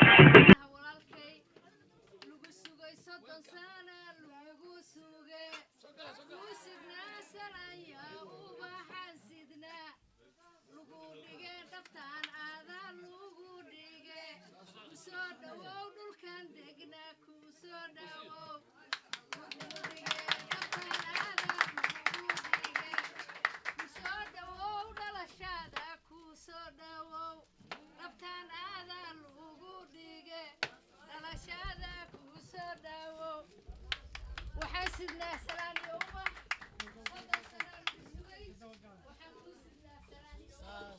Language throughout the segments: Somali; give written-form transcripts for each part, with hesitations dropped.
Walaalkay lagu sugay 30 sana lagu suge ku sidnaa salanya ubaxan sidnaa lagu dhige dhabtaan aadaa lagu dhige kusoo dhawow dhulkan degnaa kusoo dhawow lagu dhige dhabtaan aadaa lagu dhige kusoo dhawow dhalashaada kusoo dhawow dhabtaan aadaa lagu dhige dhalashada kusoo dhawow. Waxaan sidnaa salaan iyo ubax, 30 sano lagu sugay. Waxaan ku sidnaa salaan iyo ubax.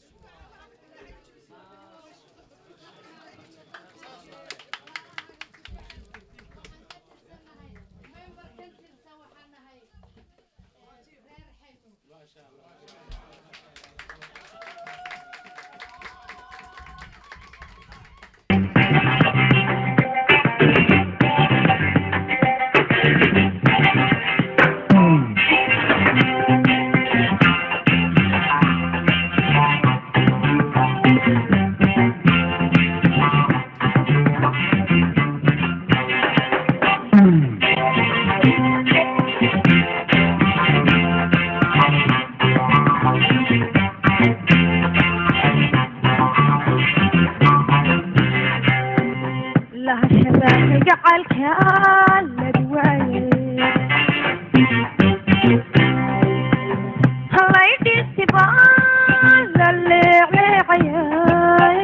Waxaan ka tirsanahay member ka tirsan, waxaan nahay reer Xaymo. Lahashada gacalka la waaye halaydhisibaan la leecleecayay.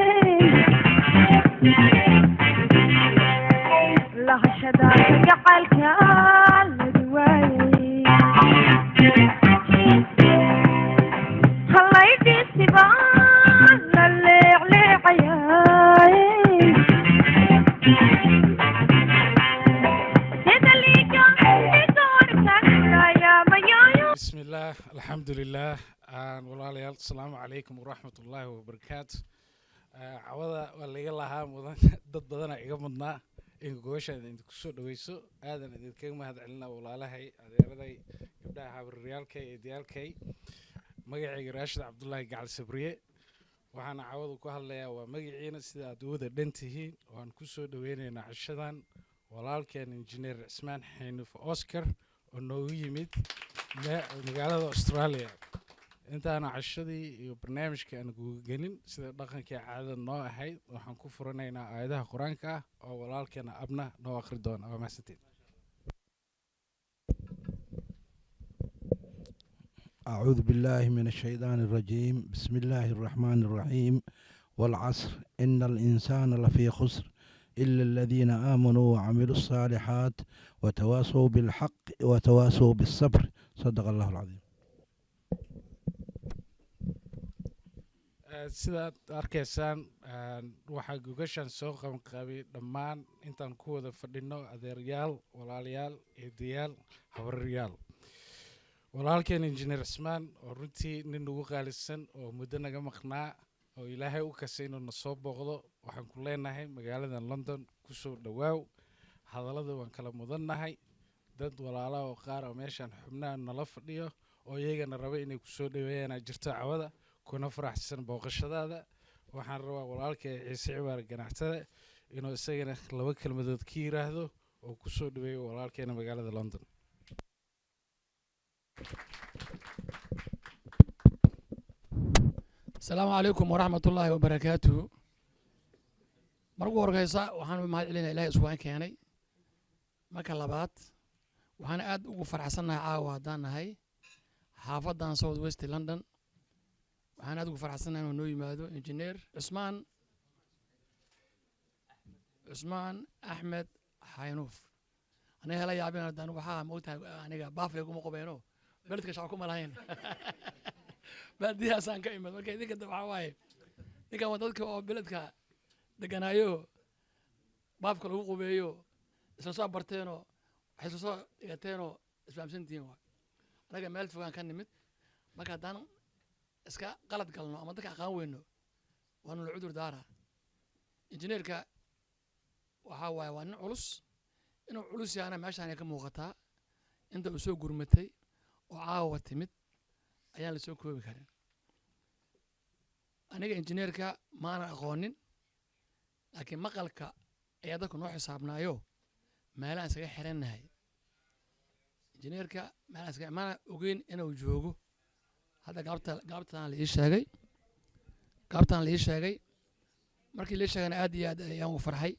Lahashada gacalka la waaye halaydhisibaan la leecleecayay. بسم الله، الحمد لله. Walaalayaal, asalaamu calaykum waraxmat ullaahi wabarakaatu. Cawada waa laiga lahaa mudan, dad badana iga mudnaa in gogoshaan idinku soo dhaweyso. Aadan idinkaga mahad celinaa, walaalahay, adeeraday, gabdhaha, habaryaalkay, eedayaalkay. Magacayga Raashid Cabdullaahi Gacal Sabriye. Waxaana cawada ku hadlayaa waa magaciina sida aad u wada dhan tihiin. Waan ku soo dhaweynaynaa cashadan walaalkeen Injineer Cismaan Xaynuf Oscar oo noogu yimid magaalada Australia. Intaana cashadii iyo barnaamijka aan gugagelin, sida dhaqankii caadada noo ahayd, waxaan ku furanaynaa aayadaha Qur-aanka ah oo walaalkeena Abna noo akhri doona. Waa mahadsantiin. أعوذ بالله من الشيطان الرجيم. بسم الله الرحمن الرحيم. والعصر، إن الإنسان لفي خسر، إلا الذين آمنوا وعملوا الصالحات وتواصوا بالحق وتواصوا بالصبر. صدق الله العظيم. Sidaad arkaysaan, waxaa gogashan soo qabanqaabay dhammaan intaan ku wada fadhino: adeeryaal, walaalayaal, eedayaal, habaryaal, walaalkeen Injineer Cismaan oo runtii nin ugu qaalisan oo muddo naga maqnaa oo Ilaahay u kasay inuu na soo booqdo. Waxaan ku leenahay magaalada London kusoo dhowaaw. Hadallada waan kala mudannahay. Dad walaalaha oo qaar oo meeshaan xubnaha nala fadhiyo oo iyagana raba inay kusoo dhaweeyaanaa jirto cawada, kuna faraxsan booqashadaada. Waxaan rabaa walaalkay Ciise Cibaar Ganacsade inuu isagana laba kelmadood ka yiraahdo oo kusoo dhaweeyo walaalkeena magaalada London. Asalaamu calaykum waraxmat ullaahi wabarakaatuhu. Marka ugu horeysa waxaan u mahad celinaya Ilahay iswaan keenay. Marka labaad, waxaan aad ugu faraxsannahay caawa haddaan nahay xaafaddan South West London. Waxaan aad ugu faraxsannahay inuu noo yimaado Injineer Cusmaan Axmed Xaynuuf. Aniga hela yaabin haddaan waxaa moogtahay, aniga baaflay kuma qobeeno, beledka shaqo kuma lahayn, baadiyahaasaan ka imid. Marka idinka waxaa waaye ninkan waa dadka oo beledka deganaayo, baafka lagu qubeeyo, isla soo barteenoo waxay isla soo dhigateenoo isfahamsantihiin. Waay anaga meel fogaan ka nimid. Marka haddaan iska qalad galno ama dadka aqaan weyno, waanu la cudur daara. Injineerka waxaa waaye waa nin culus. Inuu culus yahana meeshaan ka muuqataa. Inta uu soo gurmatay oo caawa timid ayaan la soo koobi karin. Aniga injineerka maanan aqoonin, laakiin maqalka ayaa dadku noo xisaabnaayo meelaan isaga xirannahay injineerka, meelaan isaga maana ogeyn inuu joogo. Hadda galabta galabtaan la ii sheegay, galabtaan la ii sheegay. Markii la ii sheegana aad iyo aad ayaan ugu farxay.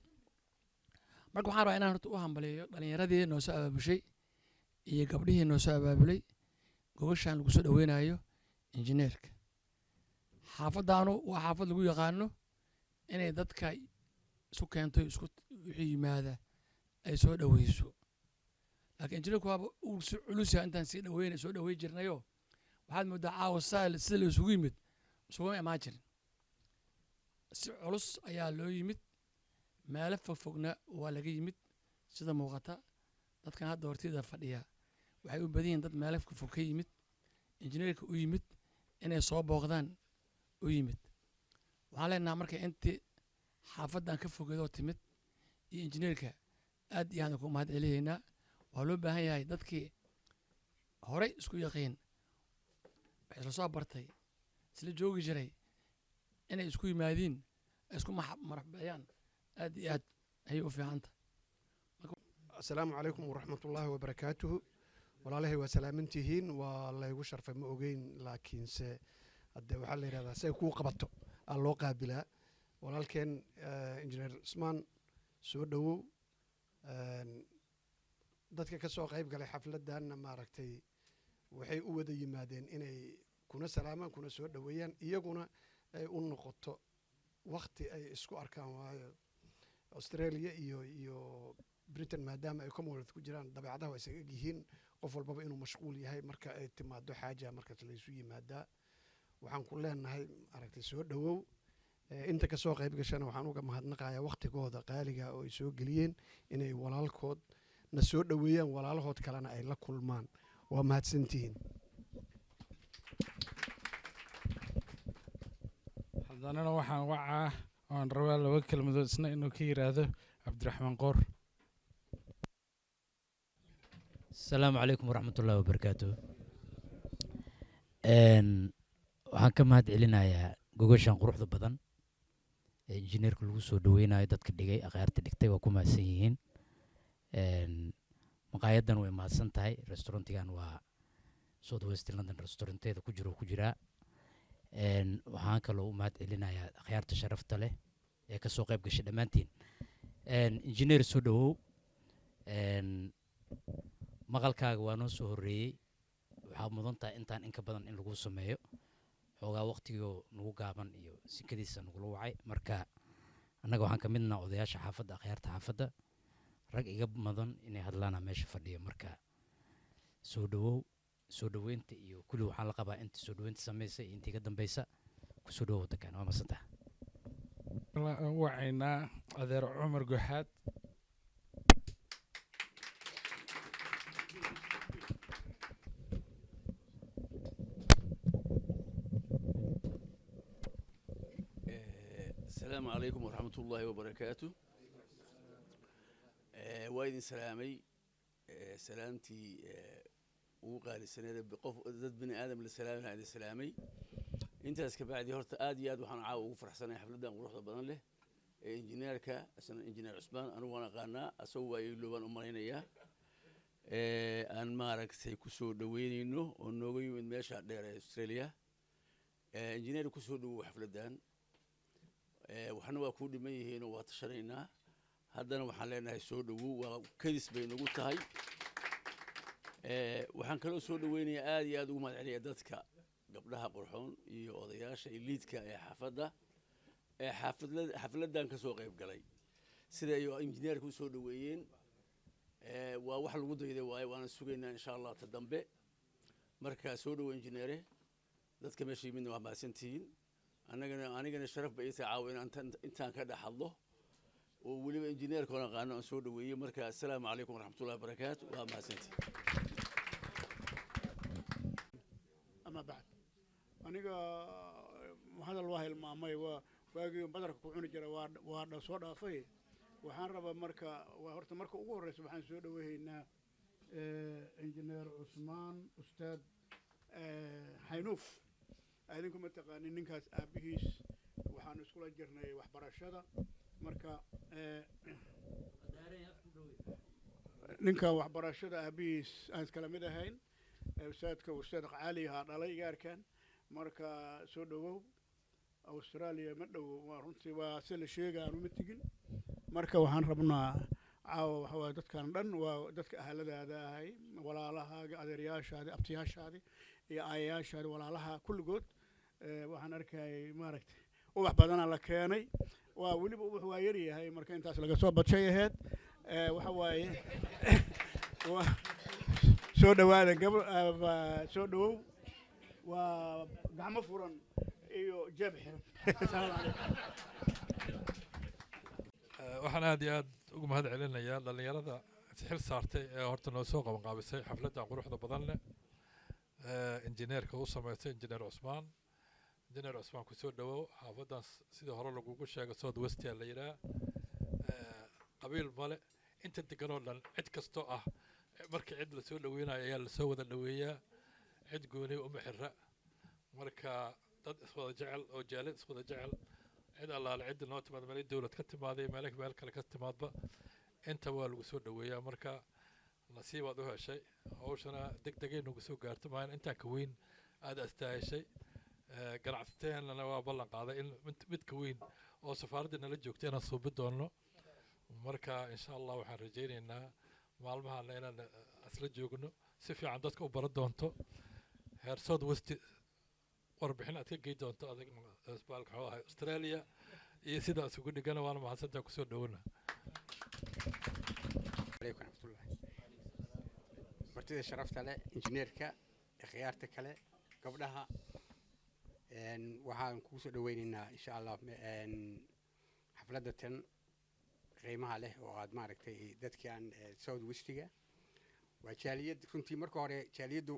Marka waxaan rabaa inaan horta u hambaliyo dhalinyaradii noo soo abaabushay iyo gabdhihii noo soo abaabulay gogoshaan lagu soo dhaweynayo injineerka. Xaafaddaanu waa xaafad lagu yaqaano inay dadka isu keento, isku wixii yimaada ay soo dhaweyso, laakiin injineerku waaba uu si culus yahay. Intaan sii dhaweynay soo dhawey jirnayo, waxaad moodaa caawa saa sida la isugu yimid isuguma imaan jirin. Si culus ayaa loo yimid, meelo fogfogna waa laga yimid. Sida muuqata, dadkan hadda hortida fadhiya waxay u badan yihiin dad meelo fogfog ka yimid, injineerka u yimid inay soo booqdaan u yimid. Waxaan leenaha marka intii xaafaddan ka fogeedoo timid iyo injineerka aad iyo aad ku mahad celiyeynaa. Waa loo baahan yahay dadkii horey isku yaqiin, wax isla soo bartay, isla joogi jiray inay isku yimaadiin, ay isku marxabeeyaan, aad iyo aad ayay u fiican tahay. Asalaamu calaykum waraxmatullaahi wabarakaatuhu. Walaalahay, waa salaamantihiin. Waa laygu sharfay, ma ogeyn, laakiinse hadde waxaa la yidhahdaa si ay kuu qabato aa loo qaabilaa. Walaalkeen Injineer Cusmaan, soo dhowow. Dadka ka soo qayb galay xafladdanna maaragtay waxay u wada yimaadeen inay kuna salaamaan, kuna soo dhoweeyaan, iyaguna ay u noqoto wakti ay isku arkaan, waayo Australia iyo Britain maadaama ay Commonwealth ku jiraan, dabeecadaha waa isaga egyihiin, qof walbaba inuu mashquul yahay. Marka ay timaado xaaja markaas laysu yimaadaa. Waxaan ku leenahay maaragtay soo dhowow. Inta kasoo qayb gashana waxaan uga mahadnaqayaa waktigooda qaaliga oo ay soo geliyeen inay walaalkood na soo dhoweeyaan, walaalahood kalena ay la kulmaan. Waa mahadsantihiin. Haddanana waxaan wacaa oon rabaa laba kelmadood isna inuu ka yiraahdo Cabdiraxmaan Qoor. Asalaamu calaykum waraxmat ullahi wabarakaatu. Waxaan ka mahad celinayaa gogoshan quruxda badan ee injineerka lagu soo dhaweynayo. Dadka dhigay, akhyaarta dhigtay, waa ku mahadsan yihiin. Maqaayaddan way mahadsan tahay. Restaurantigan waa South West London restauranteeda ku jiro ku jiraa. Waxaan kaloo u mahad celinayaa akhyaarta sharafta leh ee kasoo qayb gashay dhammaantiin. Injineer, soo dhawow. Maqalkaaga waa noo soo horreeyey. Waxaa mudan tahay intaan in ka badan in lagu sameeyo. Xoogaa waqtigoo nagu gaaban iyo sikadiisa nagula wacay. Marka annaga waxaan ka midnaa odayaasha xaafadda, akhyaarta xaafadda. Rag iga mudan inay hadlaana meesha fadhiyo. Marka soo dhawow. Soo dhaweynta iyo kulli waxaan la qabaa inta soo dhaweynta samaysa iyo intii ka dambeysa. Kusoo dhawow waddankan, waa masantaha. Aan wacaynaa adeer Cumar Goxaad. Asalaamu calaykum waraxmat ullaahi wabarakaatu. Waa idin salaamay salaamtii ugu qaalisaneed qof dad bini aadam la salaamay idin salaamay. Intaas ka bacdi, horta aad iyo aad waxaan caawa ugu faraxsanahay xafladdan quruxda badan leh ee injineerka isna, Injineer Cusmaan. Anigu waan aqaanaa, asagu waa iloobaan u malaynayaa, aan maaragtay kusoo dhaweynayno oo nooga yimid meesha dheer ee Australia. Injineer, kusoo dhawow xafladdan. Waxna waa kuu dhiman yihiinoo waa tashanaynaa. Haddana waxaan leenahay soo dhawow, waa kadis bay nagu tahay. Waxaan kaloo soo dhaweynayaa, aad iyo aad ugu mahad celinaya dadka gabdhaha qurxoon iyo odayaasha eliidka ee xaafadda ee xaafadla xafladdan ka soo qayb galay, sida ay injineerka u soo dhaweeyeen. Waa wax lagu dayday waaye, waana sugaynaa insha Allah ta dambe. Marka soo dhawo injineere. Dadka meesha yimidna waa mahadsantihiin. Annagana anigana sharaf bay ii tahay caawa inaan intaan ka dhex hadlo oo weliba injineerka oon aqaano aan soo dhaweeyey. Marka assalaamu calaykum waraxmatullahi wabarakaatu, waa mahadsantihiin. Ama bacd, aniga hadal waa hilmaamay, waa waagii badarka ku cuni jira, waa soo dhaafay. Waxaan rabaa marka waa horta marka ugu horreysa waxaan soo dhaweynaynaa Injineer Cusmaan Ustaad Xaynuuf, idinku ma taqaanin ninkaas. Aabbihiis waxaanu iskula jirnay waxbarashada. Marka ninka waxbarashada aabbihiis aan iskala mid ahayn, ustaadka Ustaad Caali ahaa dhalay gaarkan. Marka soo dhowow. Australia ma dhowo, waa runtii, waa si la sheega aanu ma tegin. Marka waxaan rabnaa caawa waxa waaye dadkan dhan waa dadka ahaladaada ahay, walaalahaaga, adeeryaashaadi, abtiyaashaadi iyo aayayaashaadi, walaalaha kulligood. Waxaan arkayay maaragtay ubax badanaa la keenay, waa weliba ubax waa yaryahay. Marka intaas laga soo badshay aheyd. Waxa waaye soo dhowaada gaba, soo dhowow, waa gacmo furan iyo jeeb xiran. Asalaamu calaykum. Waxaan aad iyo aad ugu mahad celinayaa dhallinyarada xil saartay ee horta noo soo qaban qaabisay xafladdan quruxda badan leh, injineerka u samaysay, Injineer Cusmaan. Injineer Cusmaan, kusoo dhawow xaafaddan. Sidii hore lagugu sheegay, South Westia la yidhaah, qabiil male, inta degan oo dhan cid kastoo ah marka cid lasoo dhaweynayo ayaa lasoo wada dhaweeyaa, cid gooni uma xira. Marka dad iswada jecel oo jaalid iswada jecel, cid allaale cidda noo timaad, meel dowlad ka timaaday, meel kale ka timaadba, intaba waa lagu soo dhaweeyaa. Marka nasiibaad u heshay, hawshana deg degay nagu soo gaarto maalin intaan ka weyn aada astaaheshay. Ganacsateenana waa ballan qaaday in mid ka weyn oo safaaradda nala joogta inaan suubi doono. Marka insha Allah waxaan rajaynaynaa maalmahana inaan isla joogno, si fiican dadka u baran doonto heer South West, warbixin aad ka gey doonto adag baalka wuxuu ahay Australia iyo sidaa isugu dhigana. Waana mahadsantaha, kusoo dhowona. عليكم ورحمة الله. Martida sharafta leh, injineerka, ikhyaarta kale, gabdhaha, waxaan kugu soo dhaweyneynaa insha Allah xafladda tan qiimaha leh oo aad maaragtay dadkan South Westiga. Waa jaaliyad runtii. Marka hore jaaliyaddu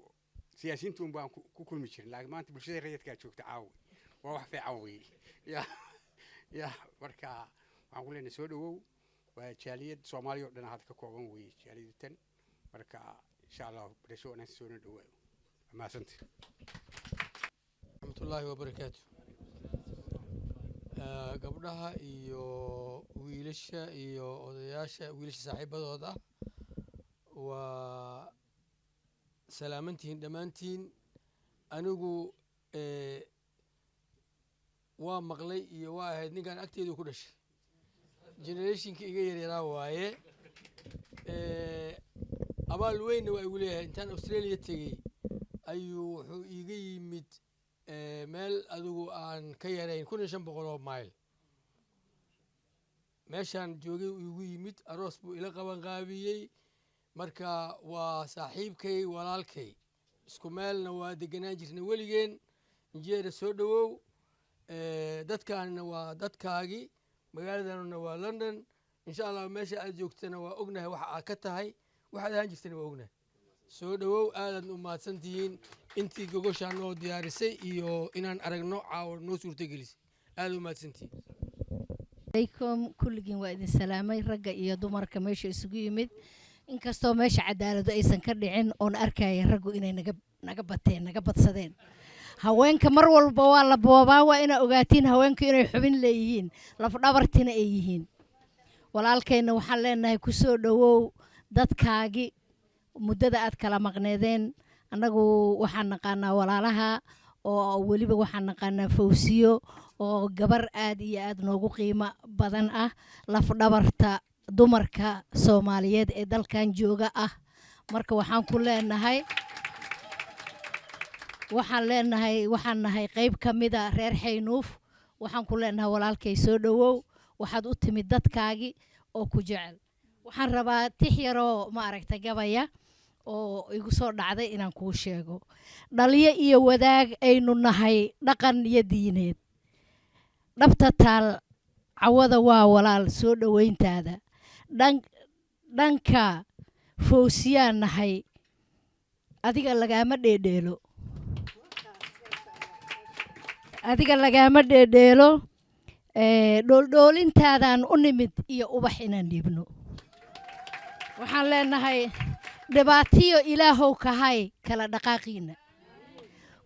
siyaasiyiintu un baan ku kulmi jirin, laakiin maanta bulshada rayidkaa joogta caawi, waa wax fiican weeye ya. Marka waxaan ku leenahay soo dhawow. Waa jaaliyad Soomaaliya oo dhan hadda ka kooban weeye jaaliyadatan. Marka insha Allah barasho wanaagsan, soona dhawaayo, mahadsanti. Raxmatullaahi wabarakaatu. Gabdhaha iyo wiilasha iyo odayaasha, wiilasha saaxiibadooda, waa salaamantihiin dhammaantiin. Anigu waa maqlay iyo waa ahayd ninkan agteedu ku dhashay, generationka iga yaryaraa waaye. Abaal weynna waa igu leeyahay. Intaan Australia tegey ayuu wuxuu iiga yimid meel adigu aan ka yarayn 1500 oo mayl meeshaan joogay uu igu yimid, aroos buu ila qaban qaabiyey. Marka waa saaxiibkay, walaalkay, isku meelna waa deganaan jirnay weligeen. Injineera, soo dhowow. Dadkaanna waa dadkaagi, magaaladanna waa London. Insha Allah meesha aad joogtana waa ognahay, waxa aad ka tahay, waxaad ahaan jirtana waa ognahay. Soo dhowow, aadaad u mahadsantihiin intii gogoshaa noo diyaarisay iyo inaan aragno caawa noo suurtagelisay. Aad u mahadsantihiin. Alaykum kulligiin, waa idin salaamay, ragga iyo dumarka meesha isugu yimid. Inkastoo meesha cadaaladu aysan ka dhicin oon arkaya raggu inay naga bateen, naga badsadeen haweenka, mar walba waa la boobaa. Waa inaa ogaatiin haweenku inay xubin leeyihiin, lafdhabartina ay yihiin. Walaalkayna waxaan leenahay kusoo dhowow dadkaagi muddada aad kala maqneedeen. Annagu waxaan naqaanaa walaalaha oo weliba waxaan naqaanaa Fawsiyo oo gabar aad iyo aad noogu qiimo badan ah, lafdhabarta dumarka Soomaaliyeed ee dalkan jooga ah. Marka waxaan ku leenahay, waxaan leenahay, waxaan nahay qayb ka mida reer Xaynuuf. Waxaan ku leenahay walaalkay soo dhowow, waxaad u timid dadkaagi oo ku jecel. Waxaan rabaa tix yaroo ma aragta gabaya oo igu soo dhacday inaan kuu sheego. Dhaliyo iyo wadaag aynu nahay dhaqan iyo diineed, dhabta taal cawada waa walaal soo dhoweyntaada. Dhan dhanka Fowsiyaan nahay, adiga lagaama dheedheelo, adiga lagaama dheedheelo. Dhooldhoolintaadaan u nimid iyo ubax inaan dhiibno. Waxaan leenahay Dhibaatiyo Ilaahow kahay kala dhaqaaqiina.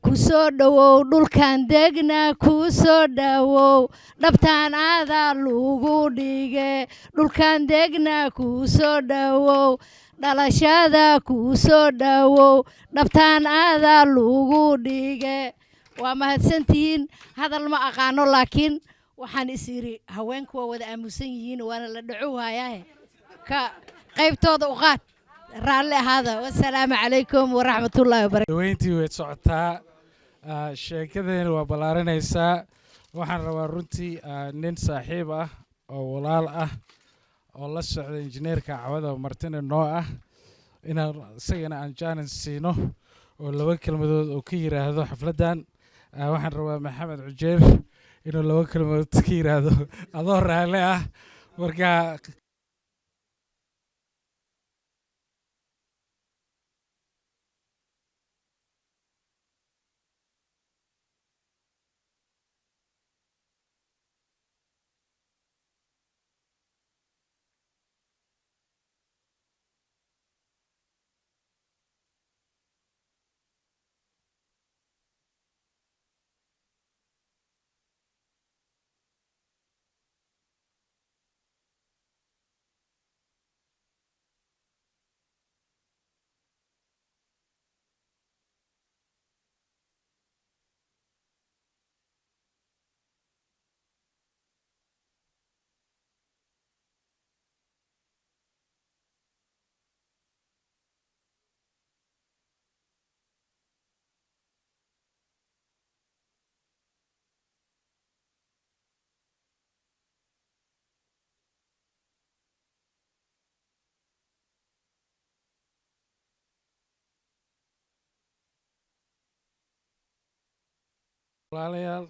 Ku soo dhowow dhulkan degna, ku soo dhowow dhabtaan aadaa lagu dhige. Dhulkan degna, ku soo dhowow dhalashada, ku soo dhowow dhabtaan aadaa lagu dhige. Waa mahadsantihiin. Hadal ma aqaano, laakiin waxaan is idhi haweenku waa wada aamusan yihiin, waana la dhaco waayaahe, ka qaybtooda u qaad. Raalli ahaada. Wasalaamu calaykum waraxmatullaahi wabarakatu. Dhaweyntii way socotaa, sheekadeena waa ballaaranaysaa. Waxaan rabaa runtii nin saaxiib ah oo walaal ah oo la socda injineerka cawada martina noo ah inaan isagana aan jaanin siino oo laba kelmadood oo ka yiraahdo xafladdan. Waxaan rabaa Maxamed Cujeer inuu laba kelmadood ka yiraahdo, adoo raalli ah marka. Walaalayaal,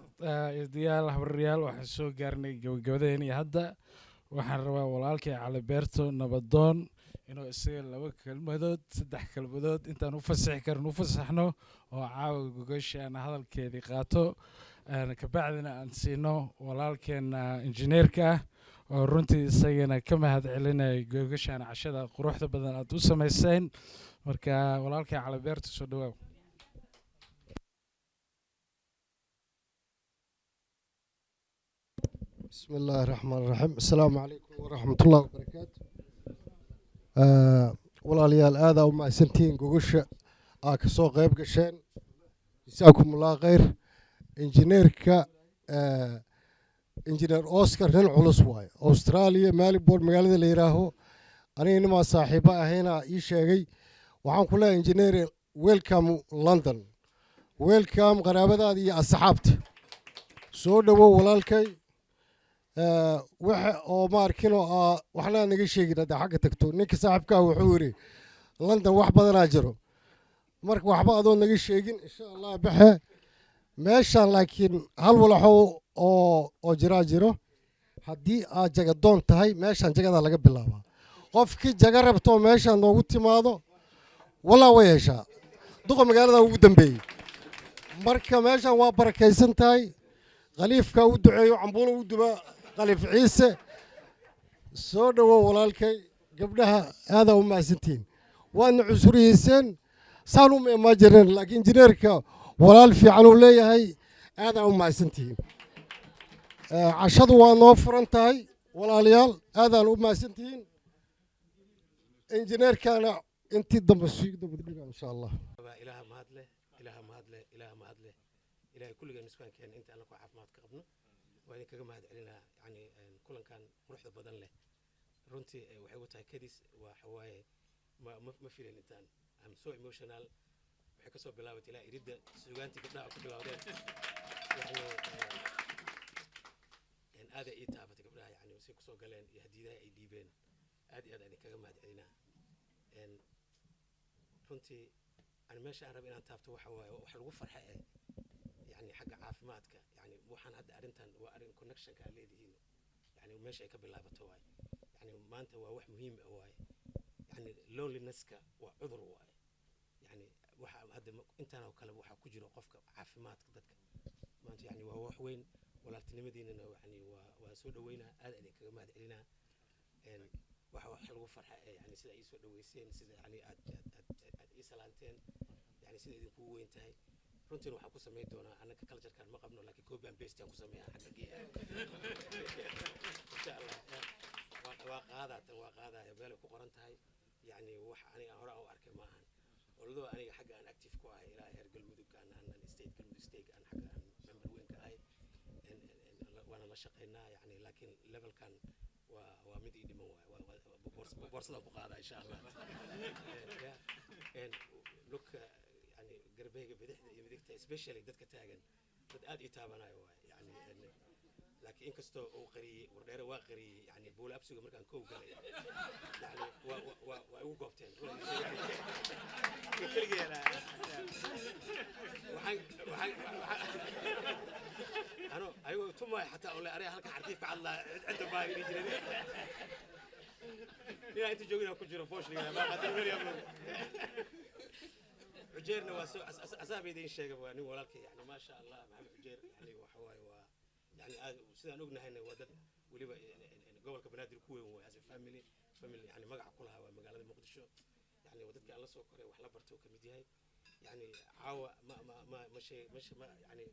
isdiyaal, habaryaal, waxaan soo gaarnay gabagabadeen iyo hadda waxaan rabaa walaalkay Cali Beerto Nabadoon inuu isaga laba kelmadood, saddex kelmadood intaan u fasixi karin u fasaxno oo caawa gogoshaan hadalkeedii qaato, kabacdina aan siino walaalkeena injineerka ah oo runtii isagana ka mahad celinaya gogashaan cashada quruxda badan aad u samayseen. Marka walaalkay Cali Beerto, soo dhawaaw. بسم الله الرحمن الرحيم. السلام عليكم ورحمة الله وبركاته. Walaalayaal, aadaa u mahadsantihiin gogosha aa kasoo qayb gasheen. Jasaakum Allah khayr. Injineerka, Injineer Oscar, nin culus waaye. Australia, Melbourne magaalada la yidhaaho, aniga nimaa saaxiibo ahayna ii sheegay. Waxaan ku leeyahay, injineer, welcome London, welcome qaraabadaada iyo asxaabta. Soo dhowow walaalkay. Waxa oo ma arkin oo waxna naga sheegin hadda xagga tagto. Ninka saaxiibkaa wuxuu yidhi London wax badanaa jiro, marka waxba adoo naga sheegin, insha Allah baxe meeshaan. Laakiin hal walaxo oo jiraa jiro: haddii aad jagadoon tahay, meeshaan jagadaa laga bilaabaa. Qofkii jaga rabto meeshaan noogu timaado, walaa way heshaa. Duqa magaalada ugu dambeeyey. Marka meeshaan waa barakaysan tahay. Khaliifka u duceeyo, cambuulo u duba, Khaliif Ciise. Soo dhowow walaalkay. Gabdhaha aadaa u mahadsantihiin, waadna cusuriyeyseen, saan uma imaan jireen, laakiin injineerka walaal fiican uu leeyahay. Aadaa u mahadsantihiin. Cashadu waa noo furan tahay walaalayaal, aadaan u mahadsantihiin. Injineerkana intii dambe sii daba insha Allah. Ilaaha mahad leh, Ilaaha mahad leh, Ilaaha mahad leh. Ilaahay kulligeen iskaan keena inta alla ku caafimaad ka qabno. Waa idinkaga mahad celinaa yani kulankan quruxda badan leh. Runtii waxay ugu tahay kadis, waxa waaye ma filin intaan. I'm so emotional. Waxay kasoo bilaabatay ilaa iridda suugaantii gabdhaha ku bilowdeen. Yani aaday ii taabatay gabdhaha, yani say kusoo galeen iyo hadiidaha ay dhiibeen. Aad iyo aad aan idinkaga mahad celinaa runtii. Yani meesha aan raba inaan taabto waxa waaye wax lagu farxa yani xagga caafimaadka. Yani waxaan hadda arrintan waa arrin connectionka aad leedihiin, yani meesha ay ka bilaabato waaye. Yani maanta waa wax muhiim ah waaye. Yani loneliness-ka waa cudur waaye. Yani waxa hadda intaan oo kale waxaa ku jiro qofka caafimaadka dadka maanta, yani waa wax weyn. Walaaltinimadiinana yani waa soo dhaweynaa, aad idinkaga mahad celinaa. Waxa wax lagu farxa ee yani sida ii soo dhaweyseen, sida yani aad ii salaanteen, yani sida idinkugu weyn tahay. Runtiina waxaan ku samayn doonaa, annaka culturekan ma qabno, laakiin copy and paste aan ku sameeyaa xagga geeya insha Allah. Waa qaadaa tan, waa qaadaya meelay ku qoran tahay. Yani wax aniga hore aan u arkay ma ahan, although aniga xagga aan active ku ahay ilaa heer Galmudug, aan state, Galmudug state, aan xagga aan member weyn ka ahay, waana la shaqaynaa yani, laakiin levelkan waa mid ii dhiman waay. Waa boorsadaan ku qaadaa insha Allah. Look, yani garbeyga bidixda iyo midigta, especially dadka taagan, dad aad ii taabanayo waay yani, laakiin inkastoo uu qariyey Wardheere, waa qariyey yani buula absiga markaan kow galay, yani waa igu goobteen keligeena. Waxaan ano ayagoo tumaayo xataa ole aniga halka xartiif ka hadlaa cidda baa dhihi jireen ninaa inta joogina ku jiro boosh ligaa ma qadar meel yablo. Cujeerna waa soo asaaba idin sheegay, waa nin walaalkay yani, maasha Allah, Maxamed Cujeer. Yani waxa waaye waa yani aad sidaan ognahayna waa dad weliba gobolka Banaadir ku weyn waay, as a family yani magaca ku lahaa waa magaalada Muqdisho. Yani waa dadka aan la soo koray, wax la bartay oo kamid yahay. Yani caawa ma shay ma yani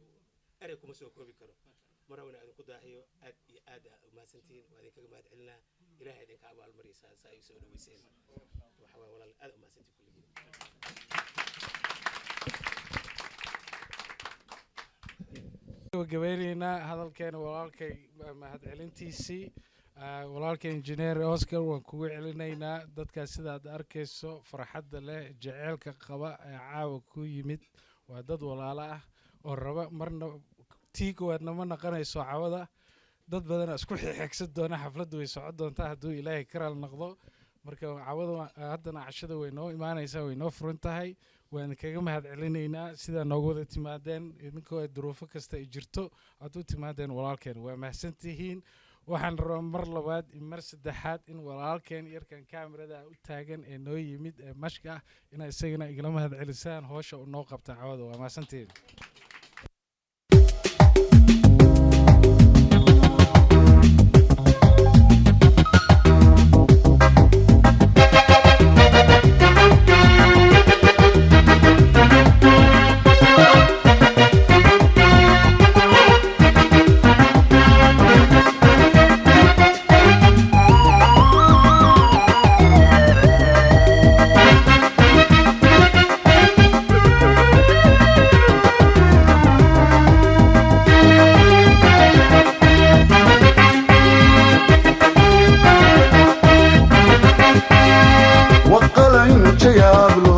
erey kuma soo koobi karo. Mar rabana idinku daahiyo. Aad iyo aad aa umahadsantihiin, waa idinkaga mahad celinaa. Ilaahay idinka abaalmariysaa saa ay soo dhaweyseen. Waxa waay walaal, aad umahadsantihiin kulligiin. Gabagabeyneynaa hadalkeena walaalkay mahadcelintiisii. Walaalkay Engineer Oscar, waan kugu celinaynaa. Dadkaas sidaad arkayso farxadda leh, jaceylka qaba ee caawa ku yimid, waa dad walaalo ah oo raba marna tii koowaadna ma naqanayso. Cawada dad badana isku xigxigsan doona, xafladdu way socon doontaa hadduu Ilaahay karaal noqdo. Marka cawada haddana cashada way noo imaanaysaa, way noo furan tahay. Waan kaga mahad celinaynaa sidaa noogu wada timaadeen, idinkoo ay duruufo kasta ay jirto aad u timaadeen. Walaalkeen, waa mahadsantihiin. Waxaan rabaa mar labaad iyo mar saddexaad in walaalkeen yarkan kaamirada u taagan ee noo yimid ee mashka ah inaa isagana igala mahad celisaan hoosha uu noo qabta cawada. Waa mahadsantihiin. Waqalanjayaablo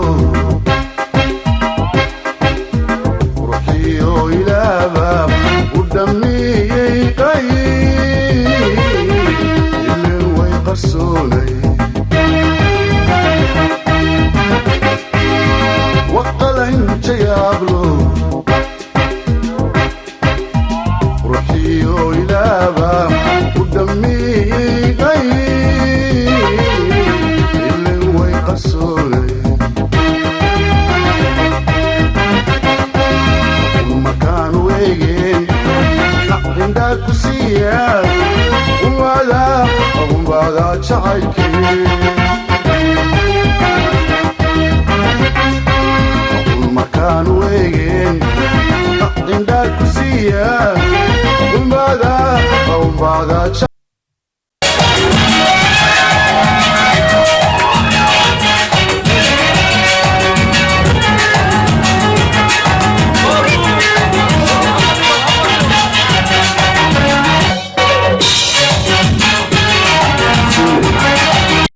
ruuxiyo ilaaba u dhammeeyey qayb ilin way qarsoonay. Waqalanjayaablo ruuxiyo ilaaba u dhammeeyey qayb ilin way qarsoonay. Markaan weegeen indhaa ku siiyaa umada umbada jacaylke.